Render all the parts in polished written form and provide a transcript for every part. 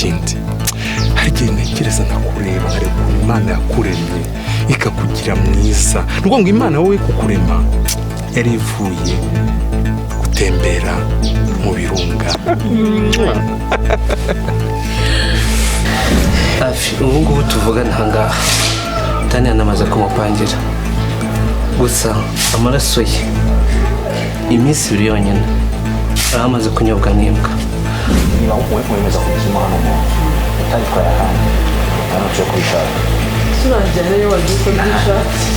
Ikindi, hari igihe ntekereza nkakureba, nkareba ukuntu Imana yakuremye ikakugira mwiza. Ni ukuvuga ngo Imana wowe kukurema yari ivuye gutembera mu birunga. Hafi ubu ngubu tuvugana aha ngaha, Tani yanamaze kumupangira. Gusa amaraso ye iminsi 2 yonyine aramaze kunyobwa n'imbwa. Niba wemeza kuguma hano mu utayitwaye ahandi, nta cyo kubishaka. Turangira rero, wagiye uko byishatse.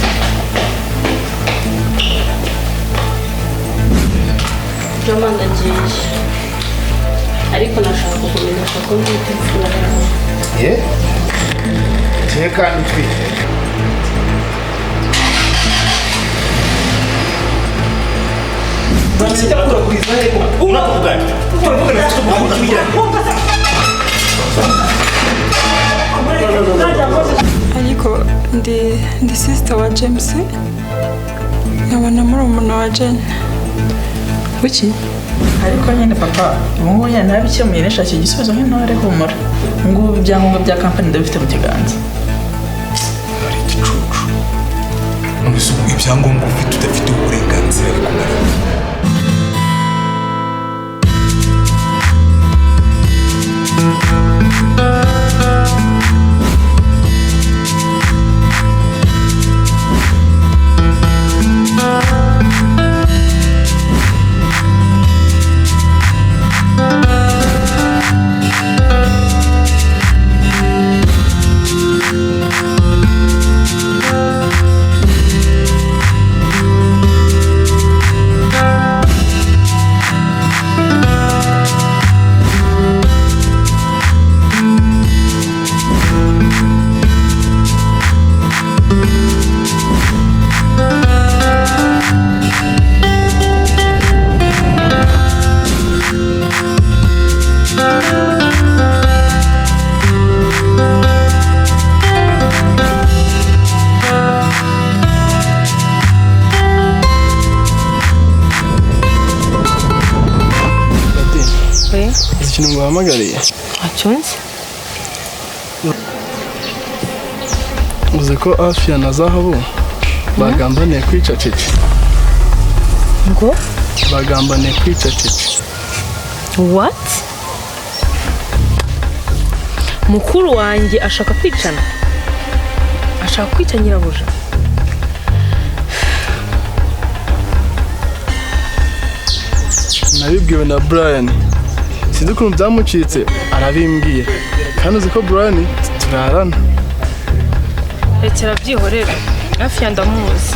Joma, ndagiye, ariko nashaka kukumenyesha ko ntwite imfura yawe. Ye tekana, utwite? Ariko ndi sister wa James, nkaba na murumuna wa Jane. Kuki? Ariko nyine papa, ubu ngubu nyine nabikemuye, nishakiye igisubizo nk'intore. Humura, ubu ngubu ibyangombwa bya kampani ndabifite mu kiganza. Ari igicucu. None se ubu ibyangombwa ufite udafite uburenganzira bikumara? Uzi ikintu nguhamagariye? Ntacyo nzi. Uzi ko Afiya na Zahabu bagambaniye kwica Cece? Ngo? Bagambaniye kwica Cece. What? Mukuru wanjye ashaka kwicana, ashaka kwica nyirabuja? Nabibwiwe na Brian, sinzi ukuntu byamucitse, arabimbwiye. Kandi uzi ko Brian turarana. Rekera, byihorere. Hafi ya ndamuzi.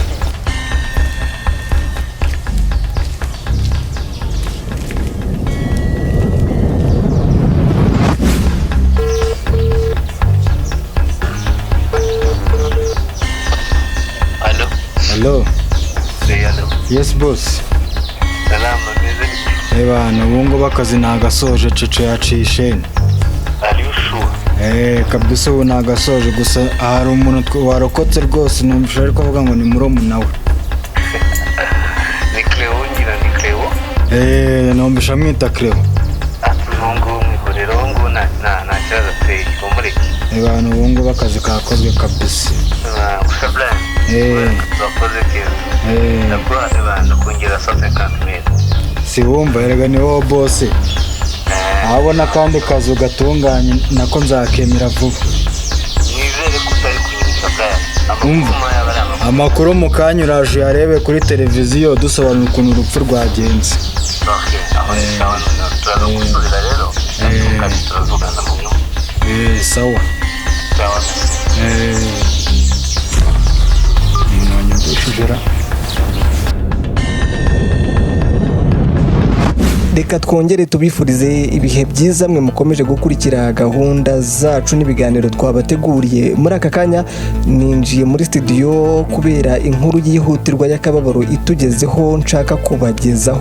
Alo. Hello. Eh, alo. Yes, boss. Salama, meze bite? Ebana, ubu ngubu akazi nagasoje, Cece yaciye isheni. Are you sure? Eh, kabisa, ubu nagasoje. Gusa hari umuntu warokotse rwose, numvise ari kuvuga ngo ni murumuna we. Ni Cleo ngira, ni Cleo. Eh, numvise amwita Cleo. Ah, ubu ngubu mwihorera, ubu ngubu nta kibazo ateye. Umureke. Ebana, ubu ngubu akazi kakozwe kabisa. Ah, gusa Brian. Eh. Wakoze keza. Eh. Ndaguha abantu kongera 150 mille. Si wumva erega, ni wowe boss. Ahabona akandi kazi gatunganye nako nzakemera vuba. Nizere ko utari kunyibutsa, Brian. Umva. Amakuru yaba ari amakuru. Amakuru mu kanya uraje uyarebe kuri televiziyo, dusobanura ukuntu urupfu rwagenze. Okay, aho ni sawa, noneho turaza gusubira rero. Kandi turavugana mu nyuma. Eh, sawa. Sawa. Eh. Umuntu wanyumvishije ra. Reka twongere tubifurize ibihe byiza mwe mukomeje gukurikira gahunda zacu n'ibiganiro twabateguriye. Muri aka kanya ninjiye muri studio kubera inkuru yihutirwa y'akababaro itugezeho nshaka kubagezaho.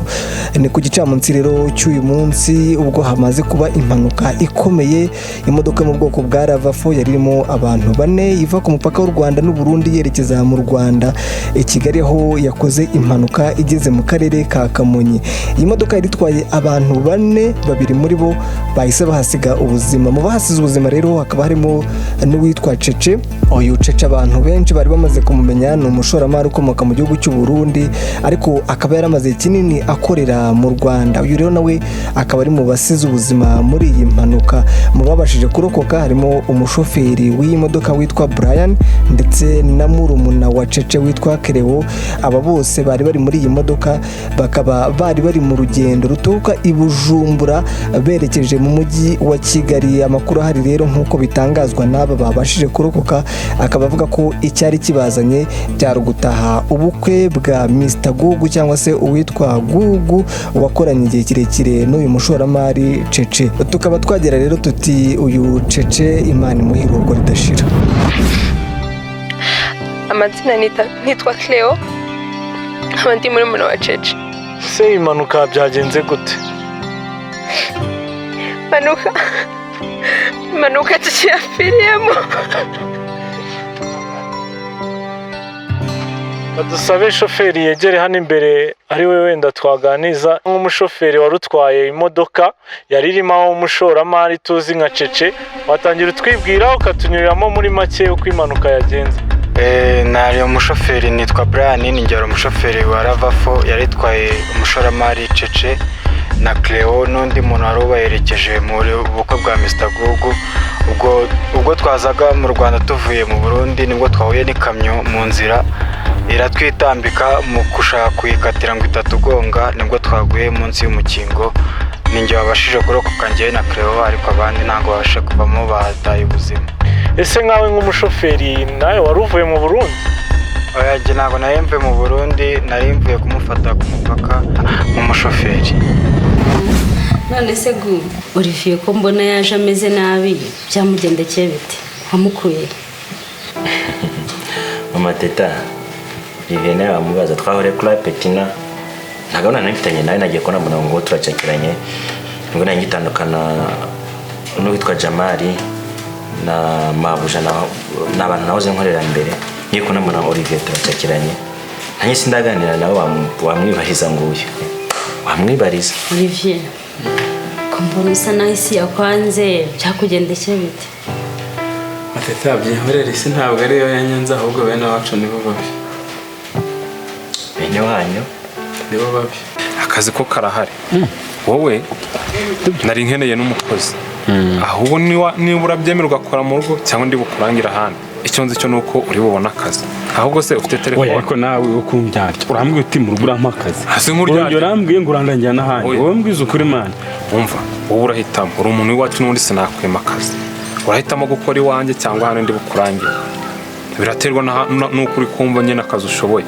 Ni ku gicamunsi rero cy'uyu munsi, ubwo hamaze kuba impanuka ikomeye. Imodoka yo mu bwoko bwa RAV4 yari irimo abantu bane, iva ku mupaka w'u Rwanda n'u Burundi yerekeza mu Rwanda i Kigali, aho yakoze impanuka igeze mu karere ka Kamonyi. Iyi modoka yari itwaye yahitanye abantu bane, babiri muri bo bahise bahasiga ubuzima. Mu bahasize ubuzima rero hakaba harimo n'uwitwa Cece. Uyu Cece abantu benshi bari bamaze kumumenya, ni umushoramari ukomoka mu gihugu cy'u Burundi, ariko akaba yaramaze kinini akorera mu Rwanda. Uyu rero nawe akaba ari mu basize ubuzima muri iyi mpanuka. Mu babashije kurokoka harimo umushoferi w'iyi modoka witwa Brian ndetse na murumuna wa Cece witwa Kereo. Aba bose bari bari muri iyi modoka, bakaba bari bari mu rugendo ruturuka i Bujumbura berekeje mu mujyi wa Kigali. Amakuru ahari rero nk'uko bitangazwa n'aba babashije kurokoka, akaba avuga ko icyari kibazanye byari ugutaha ubukwe bwa Mr Gugu cyangwa se uwitwa Gugu wakoranye igihe kirekire n'uyu mushoramari Cece. Tukaba twagera rero tuti uyu Cece Imana imuhe iruhuko ridashira. Amazina nitwa Cleo, nkaba ndi murumuna wa Cece. Se impanuka byagenze gute? Impanuka Cece yapfiriyemo. Badusabe shoferi yegere hano imbere ari we wenda twaganiza, nk'umushoferi wari utwaye imodoka yari irimo aho umushoramari tuzi nka Cece. Watangira utwibwira ukatunyuriramo muri make uko impanuka yagenze. Nari umushoferi, nitwa Brian, ni wari umushoferi wa Ravafo yari itwaye umushoramari Cece na Cleo n'undi muntu wari ubaherekeje mu bukwe bwa Mr Gugu. Ubwo twazaga mu Rwanda tuvuye mu Burundi, nibwo twahuye n'ikamyo mu nzira iratwitambika, mu gushaka kuyikatira ngo itatugonga nibwo twaguye munsi y'umukingo. Ninjye wabashije kurokoka njyewe na Cleo, ariko abandi ntabwo babashije kuvamo, bahataye ubuzima. Ese nkawe nk'umushoferi nawe wari uvuye mu Burundi? Oya, njye ntabwo nari mvuye mu Burundi, nari mvuye kumufata ku mupaka nk'umushoferi. None se gu Olivier ko mbona yaje ameze nabi, byamugendekeye bite? Wamukuye? Mama Teta, Olivier nawe wamubaza, twahuriye kuri Petina, nta gahunda nari mfitanye nawe, nagiye kubona mbona ngo turacakiranye, nibwo nari ngitandukana n'uwitwa Jamali na Mabuja, ni abantu nahoze nkorera mbere, ngiye kubona mbona Olivier turacakiranye, nanjye sindaganira nawe, wamwibariza ngo uyu wamwibariza. Olivier, ko mbona usa naho isi yakwanze, byakugendekeye bite? Mateta, byihorere, isi ntabwo ariyo yanyanze, ahubwo bene wacu nibo babi. Bene wanyu nibo babi. Akazi ko karahari, wowe nari nkeneye n'umukozi, ahubwo niba urabyemera ugakora mu rugo cyangwa ndi bukurangira ahandi, icyo nzi cyo ni uko uri bubone akazi. Ahubwo se ufite telefone? Oya, ariko nawe wo kumbyarya urambwiye uti mu rugo urampa akazi, Hasi nk'uryarya. urambwiye ngo urandangira n'ahandi, wowe mbwiza ukuri mani. Umva, wowe urahitamo, uri umuntu w'iwacu n'ubundi sinakwima akazi, urahitamo gukora iwanjye cyangwa ahandi ndi bukurangire, biraterwa n'uko uri kumva nyine akazi ushoboye.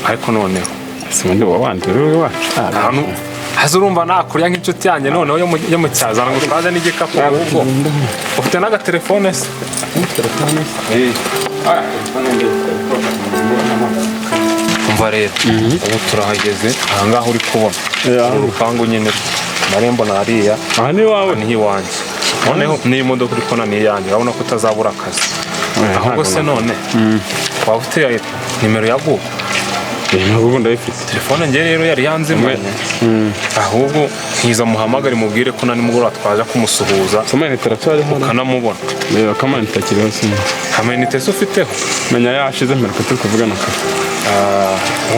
Ariko noneho si ubundi wowe wandi uri iwacu. Haza urumva nakurya nk'inshuti yanjye noneho yo mu cyazana ngo twaze n'igikapu, ahubwo ufite n'agatelefone se? Umva rero, ubu turahageze ahangaha uri kubona urupangu nyine, amarembo ni ariya, aha ni iwawe, ni iwanjye. Noneho n'iyi modoka uri kubona ni iyanjye, urabona ko utazabura akazi. Ahubwo se none waba ufite nimero ya Gugu? Ntabwo ndayifite. Telefone njye rero yari yanzimanye, ahubwo nkiza muhamagare mubwire ko na nimugoroba twaje kumusuhuza, ukanamubona. Reba ko amayinite akiriho sinzi. Amayinite se ufiteho? Menya yashize, mperuka turi kuvugana kare.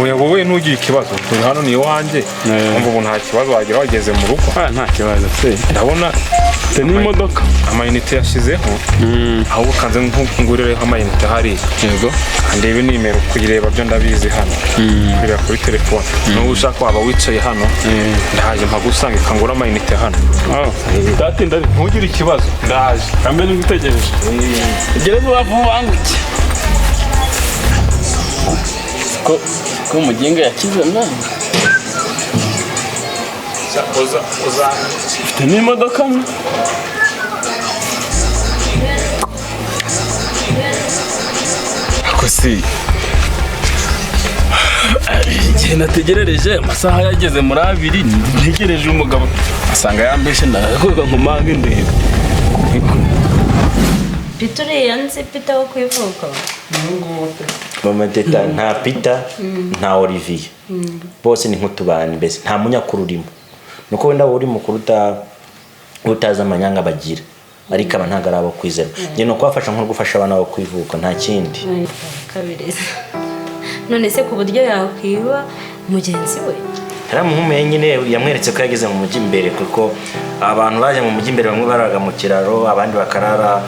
Oya, wowe ntugire ikibazo, turi hano ni iwanjye, umva ubu nta kibazo wagira wageze mu rugo. Nta kibazo se. Ndabona n'imodoka amayinite yashizeho, ahubwo kanze ngurireho amayinite hariya. Yego. Ndebe nimero kuyireba byo ndabizi hano, kureba kuri telefone. N'ubu ushaka waba wicaye hano, ndaje mpagusanga ikangura amayinite hano. Ndatinda, ntugire ikibazo, ndaje. Kambe nigutegereje. Ugere vuba vuba nguke. Ko umuginga yakize mwana. Ufite n'imodoka? Ako si igihe nategerereje amasaha yageze muri abiri, ntegereje umugabo asanga yambeshe, ndakoga nkomanga ndebe. Peter uriya nzi Peter wo ku ivuko. Mama Teta, nta Peter nta Olivier, bose ni nk'utubani mbese, nta munyakuri urimo. Nuko wenda wowe uri mukuru utazi amanyanga bagira, ariko aba ntabwo ari abo kwizera. Njye ni ukubafasha nko gufasha abana bo kwivuka, nta kindi. Kabiriza, none se ku buryo yakwiba mugenzi we? Yaramuhumuye nyine, yamweretse ko yageze mu mujyi imbere, kuko abantu baje mu mujyi imbere bamwe bararaga mu kiraro, abandi bakarara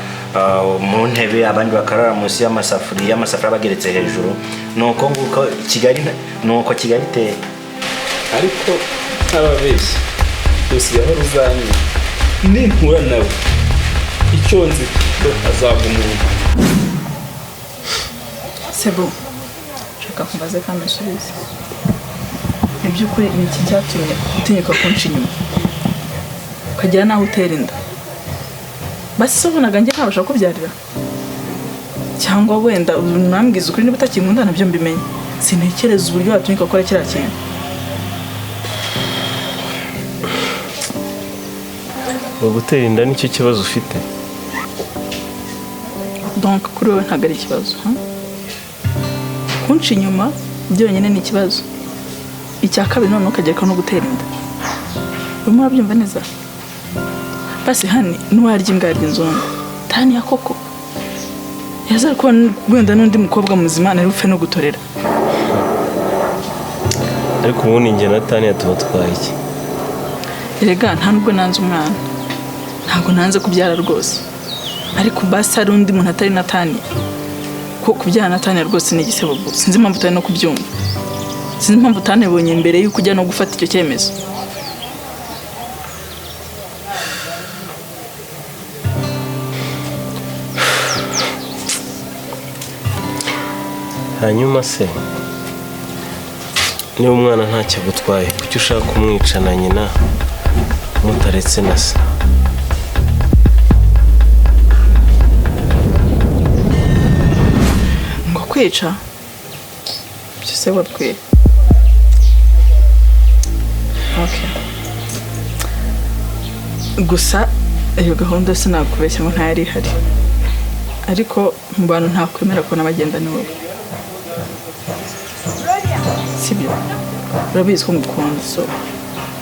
mu ntebe, abandi bakarara munsi y'amasafuriya, amasafuriya bageretse hejuru. Nuko nguko Kigali, nuko Kigali iteye. Ariko ntababeshya, dosiye aho ruzanyura nimpura nawe icyo nzi azagwa mu rugo. Sebo, nshaka kubaza kandi usubize. Mu by'ukuri ni iki cyatumye utinyuka kunca inyuma ukagera n'aho utera inda? Basi se ubonaga njye ntabasha kubyarira? Cyangwa wenda unambwiza ukuri, niba utakinkunda nabyo mbimenye. Sintekereza uburyo watinyuka gukora kiriya kintu. Ngo gutera inda nicyo kibazo ufite? Donc kuri wowe ntabwo ari ikibazo, ha? Kunca inyuma byonyine ni ikibazo. Icya kabiri noneho ukagereka no gutera inda. Urimo urabyumva neza? Basi hani n'uwarya imbwa yarya inzungu. Taniya koko yazari kuba wenda n'undi mukobwa muzima nari bupfe no gutorera. Ariko ubundi njye na Taniya tuba twaye iki? Erega nta nubwo nanze umwana, ntabwo nanze kubyara rwose, ariko basi hari undi muntu atari na Taniya. Ko kubyara na Taniya rwose ni igisebo. Sinzi impamvu utari no kubyumva, sinzi impamvu utanabonye mbere y'uko ujya no gufata icyo cyemezo. Hanyuma se niba umwana ntacyo agutwaye, kuki ushaka kumwica na nyina mutaretse na se? Ngo kwica? Ibyo se wabwiye? Okay. Gusa iyo gahunda sinakubeshya ngo ntayari ihari, ariko mu bantu ntakwemera ko n'abagenda ni wowe, sibyo? Urabizi ko ngukunda, so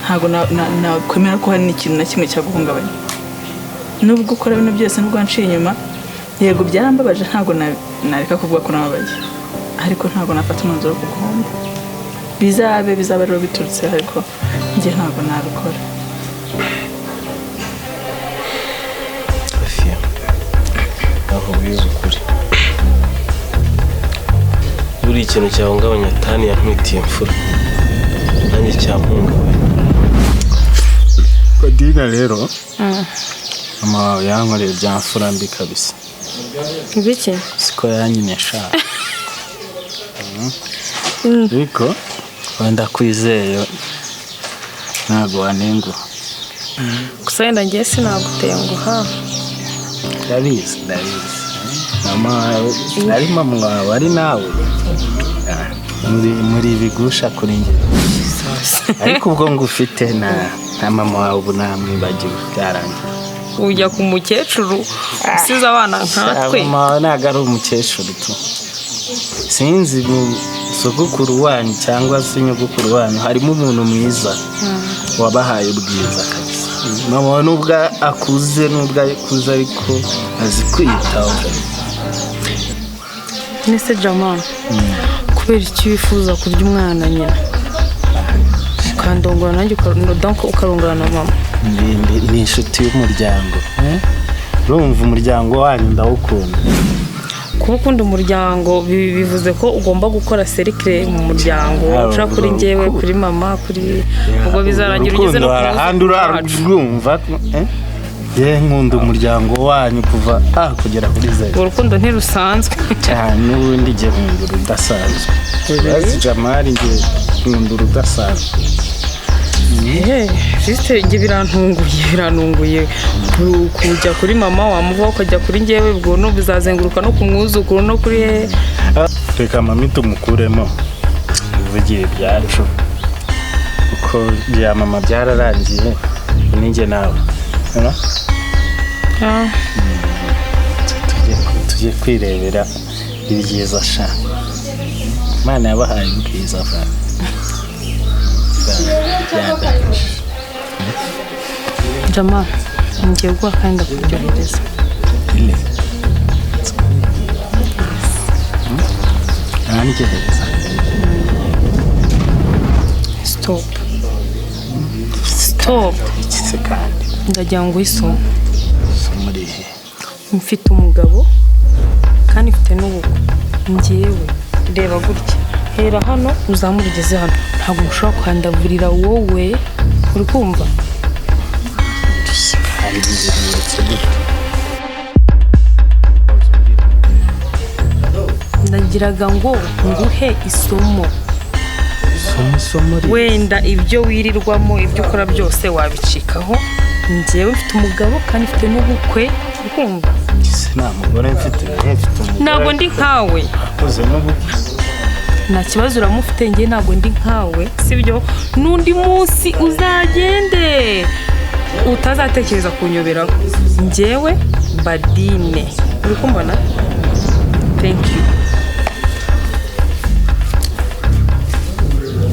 ntabwo nakwemera ko hari n'ikintu na kimwe cyaguhungabanya. Nubwo ukora bino byose, nubwo wanciye inyuma, yego byarambabaje, ntabwo nareka kuvuga ko nababaye, ariko ntabwo nafata umwanzuro wo kuguhomba. Bizabe bizaba rero biturutse, ariko njye ntabwo nabikora. Afiya, nkubwize ukuri, buri ikintu cyahungabanya Taniya ntwitiye imfura, nanjye cyampungabanya. Kodina rero mama wawe yankoreye bya mfura mbi kabisa. Ibiki? Siko yanyinesha. Ariko wenda kwizeye ntabwo wanenguha. Gusa wenda ngiye sinagutenguha. Ndabizi, ndabizi. Mama wawe ari mama wawe ari nawe muri bigusha kuri njye. Ariko ubwo ngufite na mama wawe ubu namwibagiwe byarangiye. Ujya ku mukecuru usize abana nkatwe. Mama wawe ntabwo ari umukecuru tu. Sinzi sogokuru wanyu cyangwa se nyogokuru wanyu harimo umuntu mwiza wabahaye ubwiza kabisa. Mama wawe nubwo akuze ariko azi kwiyitaho. Nese Jamal, kubera icyo wifuza kurya umwana nyina ukandongora nanjye ukarongora na mama? Ni inshuti y'umuryango. Urumva umuryango wanyu ndawukunda. Kuba ukunda umuryango bivuze ko ugomba gukora serikire mu muryango, uca kuri njyewe, kuri mama, kuri ubwo bizarangira ugeze no ku ahandi urarwumva. Ye nkunda umuryango wanyu kuva A kugera kuri Z. Urukundo ntirusanzwe cyane, n'ubundi njye nkunda urudasanzwe. Bazi Jamal, njye nkunda urudasanzwe. Juste njye birantunguye kujya kuri mama wamuvaho ukajya kuri njyewe, ubwo no bizazenguruka no ku mwuzukuru no kuri. Reka mami tumukuremo ivugire ibyacu, kuko bya mama byararangiye ninjye nawe. Tujye kwirebera ibyiza sha. Imana yabahaye ubwiza bwa. Jamal, ngiye guha kandi ndakuryohereza. Arandyohereza. Stop. Stop. Iki se kandi? Ndagira ngo isomo. Isomo rihe? Mfite umugabo kandi mfite n'ubukwe. Njyewe reba gutya. Hera hano uzamure ugeze hano. Ntabwo ushobora kwandavurira wowe. Uri kumva? Kandi bihindutse gute? Ndagiraga ngo nguhe isomo. Isomo rihe? Wenda ibyo wirirwamo ibyo ukora byose wabicikaho. Njyewe mfite umugabo kandi mfite n'ubukwe. Uri kumva? Nta mugore mfite, mfite umugore. Ntabwo ndi nkawe. Akoze n'ubukwe. Nta kibazo uramufite, njye ntabwo ndi nkawe, sibyo? N'undi munsi uzagende utazatekereza kunyoberaho. Njyewe Badine. Uri kumbona? Thank you.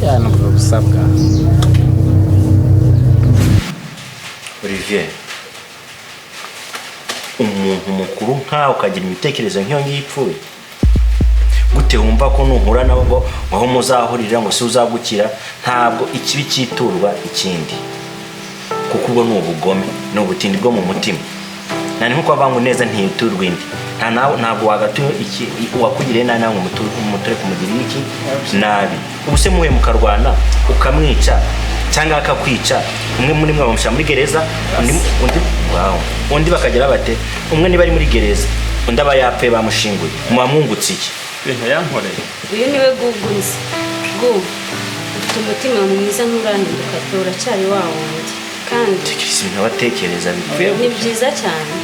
Ya nubwo busabwa. Olivier, umuntu mukuru nkawe ukagira imitekerereze nk'iyo ngiyo ipfuye gute? Wumva ko nuhura nabo ngo aho muzahurira ngo si uzagukira? Ntabwo ikibi cyiturwa ikindi, kuko ubwo ni ubugome, ni ubutindi bwo mu mutima. Nani nkuko avangu neza ntiyiturwa indi. Nta nawe ntabwo wagatuye iki wakugiriye nabi nawe umuture kumugirira iki nabi. Ubu se muhuye mukarwana ukamwica cyangwa akakwica, umwe muri mwe bamushyira muri gereza, undi wow, undi bakagera bate? Umwe niba ari muri gereza undi aba yapfuye bamushinguye, muba mwungutse iki? Ibintu yankoreye. Uyu niwe Gugu nzi. Gugu, ufite umutima mwiza nturahinduka pe, uracyari wa wundi. Kandi tekereza ibintu abatekereza bipfuye. Ni byiza cyane.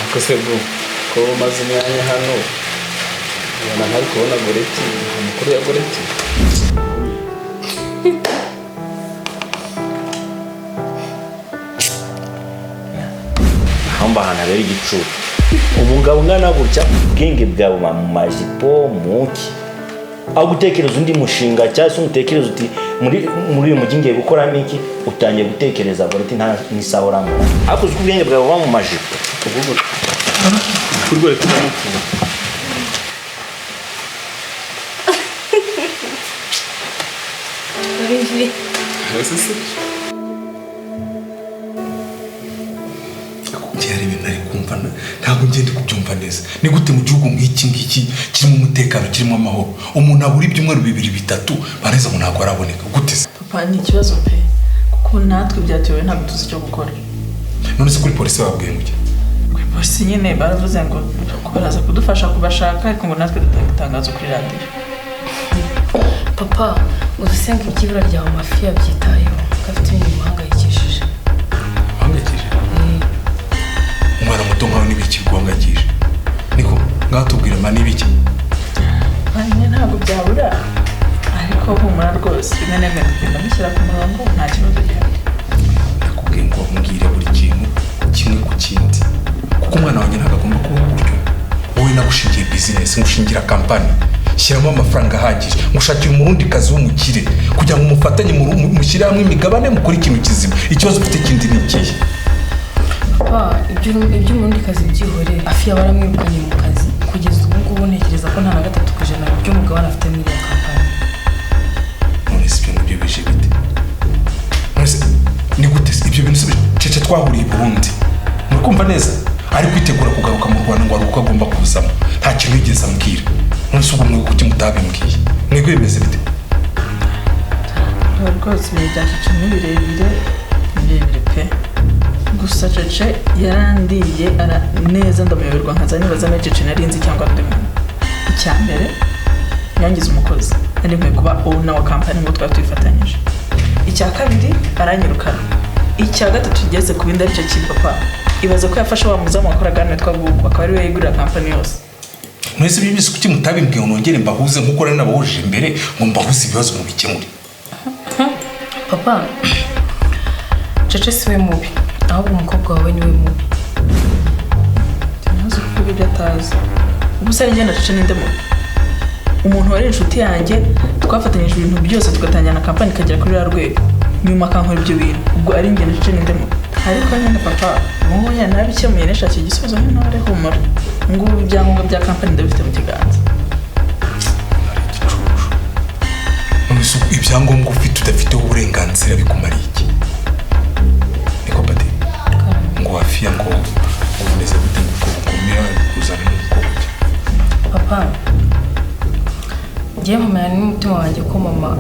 Ako se Gugu, ko umaze umwanya hano ubona ntari kubona Goreti, amakuru ya Goreti? Aho ahantu habera igicucu, umugabo ungana gutya ubwenge bwawe buba mu majipo muki, aho gutekereza undi mushinga cyangwa se umutekereza uti muri uyu mujyi ngiye gukoramo iki, utangiye gutekereza Goreti nta n'isaha urambona. Ariko uzi ko ubwenge bwawe buba mu majipo. Kuri Goreti ndamukunda. Olivier. Ese se hari ibintu ari kumva ntabwo ngende kubyumva neza. Ni gute mu gihugu nk'iki ngiki kirimo umutekano kirimo amahoro umuntu abura ibyumweru bibiri bitatu bareza ngo ntabwo araboneka gute se? Papa, ni ikibazo pe, kuko natwe byatewe ntabwo tuzi icyo gukora. None se kuri polisi bababwiye ngo iki? Kuri polisi nyine baravuze ngo baraza kudufasha kubashaka, ariko ngo natwe dutanga itangazo kuri radiyo. Papa, uzi ngo iby'ibura ryawe mafi yabyitayeho, gafite ibintu bimuhangayikishije. Uhangayikishije? Umwana muto nkawe n'ibiki biguhangayikishije? Niko ngatubwira ma n'ibiki? Nyine ntabwo byabura, ariko humura rwose rimwe na rimwe tugenda mushyira ku murongo, nta kibazo gihari. Ndakubwiye ngo mbwire buri kintu kimwe ku kindi, kuko umwana wanjye ntabwo agomba kubaho gutyo. Wowe nagushingiye bizinesi, ngushingira kampani, shyiramo amafaranga ahagije, ngushakire umurundi kazi w'umukire kugira ngo mufatanye mushyire hamwe imigabane mukore ikintu kizima. Ikibazo ufite kindi ni ikihe? Papa, iby'umurundi kazi byihorere. Afi yaba aramwirukanye mu kazi kugeza ubu ngubu ntekereza ko nta na 3% by'umugabane afite muri iyo kampani. None se ibyo ngibyo bije bite? None se ni gute ibyo bintu se Cece twahuriye i Burundi? Muri kumva neza? Ari kwitegura kugaruka mu Rwanda ngo aruko agomba kuzamo. Nta kintu yigeze ambwira. None se ubwo mwe kuki mutabimbwiye? Mwebwe bimeze bite? Rwose ibintu bya Cece ni birebire, birebire pe. Gusa Cece yarandiye neza ndamuyoberwa nkaza nibaza niba Cece nari nzi cyangwa undi muntu. Icya mbere yangize umukozi, nari nkwiye kuba owner wa kampani ngo twari tuyifatanyije. Icya kabiri aranyirukana. Icya gatatu kigeze ku bindi aricyo kibi papa, ibaza ko yafashe wa muzamu wakoraga hano witwa Gugu akaba ari we yigurira kampani yose. Mwese ibyo byose kuki mutabimbwiye ngo nongere mbahuze nkuko nari nabahuje imbere ngo mbahuze ibibazo mubikemure? Papa, Cece si we mubi, ahubwo umukobwa wawe niwe mubi. Ntazi kuvuga ibyo atazi. Ubu se njye na Cece ninde mubi? Umuntu wari inshuti yanjye twafatanyije ibintu byose tugatangira na kampani ikagera kuri ruriya rwego. Nyuma akankora ibyo bintu, ubwo ari njye na Cece ninde muntu? Ariko nyine papa, ubu ngubu nyine narabikemuye, nishakiye igisubizo nk'intore, humura. Ubu ngubu ibyangombwa bya kampani ndabifite mu kiganza. None se ibyangombwa ufite udafiteho uburenganzira bikumariye iki? Niko pati ngo wafiya ngo uboneze gute, ngo ugumira kuzana n'umukobwa? Papa, ngiye mpamanya n'umutima wanjye ko mama